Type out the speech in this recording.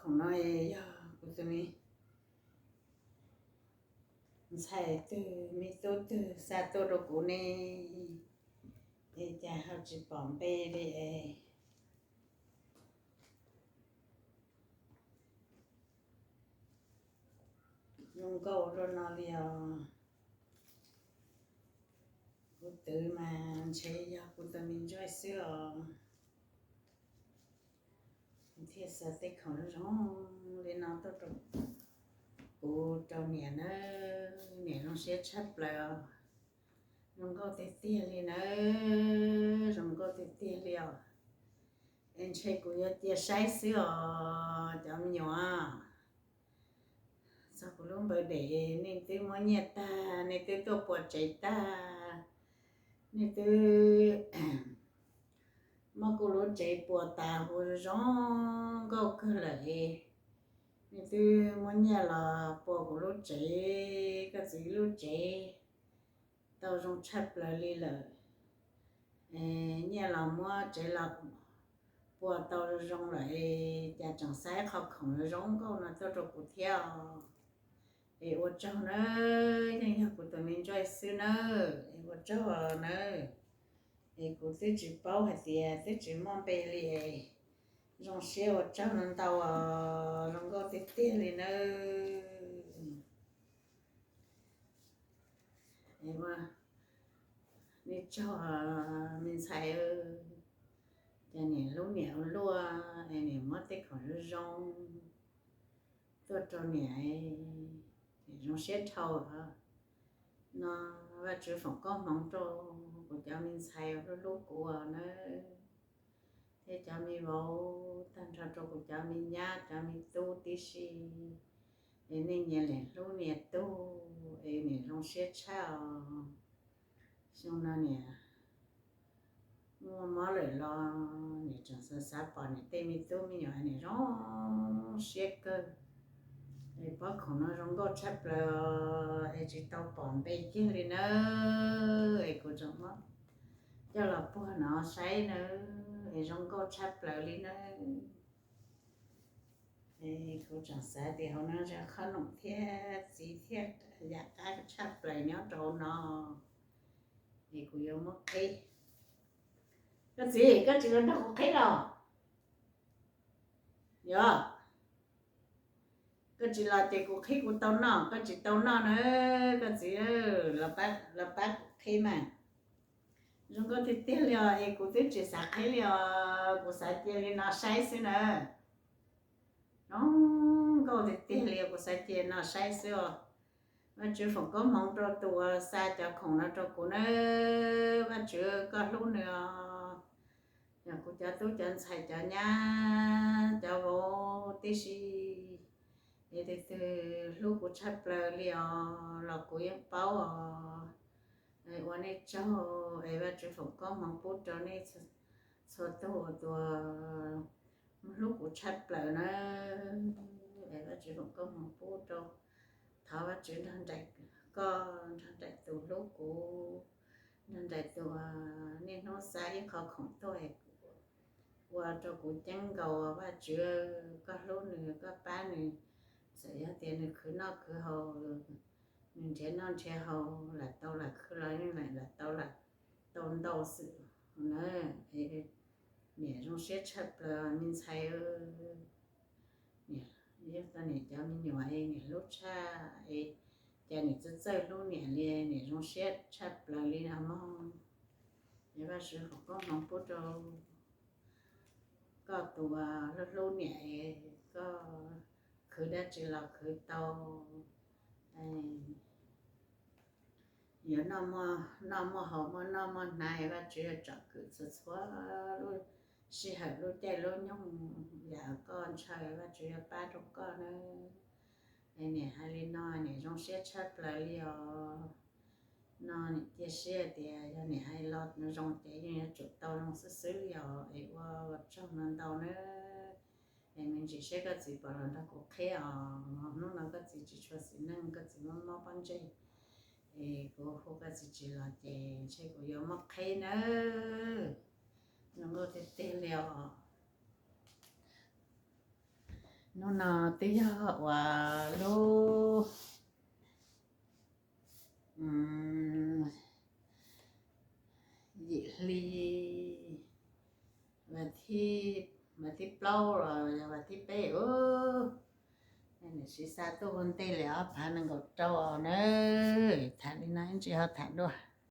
Khoom no yog kuv tus me ntxhais twg me tub twg xa tuaj rau kuv ne, es cas ho tsis pom npe li es. Zoo nkauj luaj no li os. Kuv twv mas ntshe yog kuv tus me ntsuag xwb os. Thiaj xa tej khoom zoo li no tuaj rau kuv rau niam nawb. Niam zoo siab tshaj plaws os. Zoo nkauj tiag tiag li nawb, zoo nkauj tiag tiag li os. Es ntshe kuv yuav cia saib xwb os cov me nyuam. Txog kuv lub npawv dej nej twb muab nyiaj tag, nej twb tuaj puas tsev tag, nej twb muab kuv lub tsev puas tas huv zoo nkauj kawg lawm. Nej twb muab nyiaj los puas kuv lub tsev, koj txiv lub tsev tau zoo tshaj plaws li lawm. Nyiaj los muab tsev los puas tau zoo lawm, cas tseem xa qhov khoom zoo nkauj no tuaj rau kuv thiab os. Es ua tsaug nawb, yeej yog kuv tus me ntsuag xwb nawb, es ua tsaug nawb. Es kuv twb tsis paub hais tias twb tsis muaj npe li es zoo siab ua tsaug no ntau os, zoo nkauj tiag tiag li nawb. Nej tsaug me ntxhais, ces niam hlub niam ua luaj, es niam muab tej khoom zoo zoo tuaj rau niam, niam zoo siab dhau. No Vajtswv foom koob hmoov rau kuv cov me ntxhais hlub hlub kuv nawb, thiab cov me vauv, tag nrho rau kuv cov me nyab cov me tub tib si, es nej nyias hlub niam tug, es niam zoo siab tshaj os. Xyoo no niam muaj mob lawm los niam tseem xav xav pom niam tej me tub me nyuam, niam zoo siab kawg. Es pob khoom no zoo nkauj tshaj plaws, es tsis tau pom npe kiag li nawb, es kuv tseem muab coj los puag no saib nawb, es zoo nkauj tshaj plaws li nawb. Es kuv tseem xav tias hauv no yog qhob noom thiab txiv thiaj yam qab tshaj plaws nyob rau hauv no, es kuv yuav muab qhib. Koj txiv, koj tsis los nrog kuv qhib los? Yog koj tsis los ces kuv qhib kuv tau noj, koj tsis tau noj na, koj txiv, los pab kuv qhib mas. Zoo nkauj tiag tiag li os, es kuv twb tsis xav qhib li os, kuv xav cia li no saib xwb na. Zoo nkauj tiag tiag li, kuv xav cia no saib xwb os. Vajtswv foom koob hmoov rau tus uas xa cov khoom no rau kuv nawb, Vajtswv koj hlub nws os. Yog kuv cov tub cov ntxhais cov nyab cov vauv tib si, es tus twg hlub kuv tshaj plaws li os los kuv yeej paub os. Ua nej tsaug, es Vajtswv foom koob hmoov pub rau nej txhua tus uas hlub kuv tshaj plaws na. Es Vajtswv foom koob hmoov pub rau, thov Vajtswv nrog nraim koj, nrog nraim tus hlub kuv, nrog nraim tus niaj hnub xa ib qho khoom tuaj ua rau kuv ceeb nkaus. Vajtswv, koj hlub nws, koj pab nws, txawm yog tias nws khwv noj khwv haus, nws nrhiav noj nrhiav haus, lam tau lam khwv los yeej lam tau lam tau ntau xwb na. Niam zoo siab tshaj plaws me ntxhais, niam, yog tau niam cov me nyuam es niam hlub tshaj, es cas niam txawj txawj hlub niam li, niam zoo siab tshaj plaws li no mog. Es Vajtswv foom koob hmoov pub rau koj tus hlub hlub niam, koj khwv dab tsi los khwv tau. Yuav noj muaj haus, muaj noj muaj hnav, Vajtswv yuav tsom kwm txhua txhua lub sij hawm lub caij lub nyoog. Yam koj ntshaw Vajtswv yuav pab rau koj nawb. Es niam hais li no niam zoo siab tshaj plaws li os. No niam cia siab tias yog niam hais los zoo ces yeej yuav tsum tau zoo xwb xwb li os. Es ua tsaug no ntau nawb. Es me ntsis seb koj txiv puas los nrog kuv qhib os. Hnub no koj txiv tsis tshua xis neej, koj txiv mob mob pob ntseg, es kuv hu koj txiv tsis los ces ntshe kuv yuav muab qhib nawb. Zoo nkauj tiag tiag li os. Hnub no twb yog uas lub yim hli, vas thib plaub los yog vas thib peb ub. Niam siv xa tuaj ua ntej li ob phav nees nkaum rau na. Tham li no ib ntsis ho tham dua.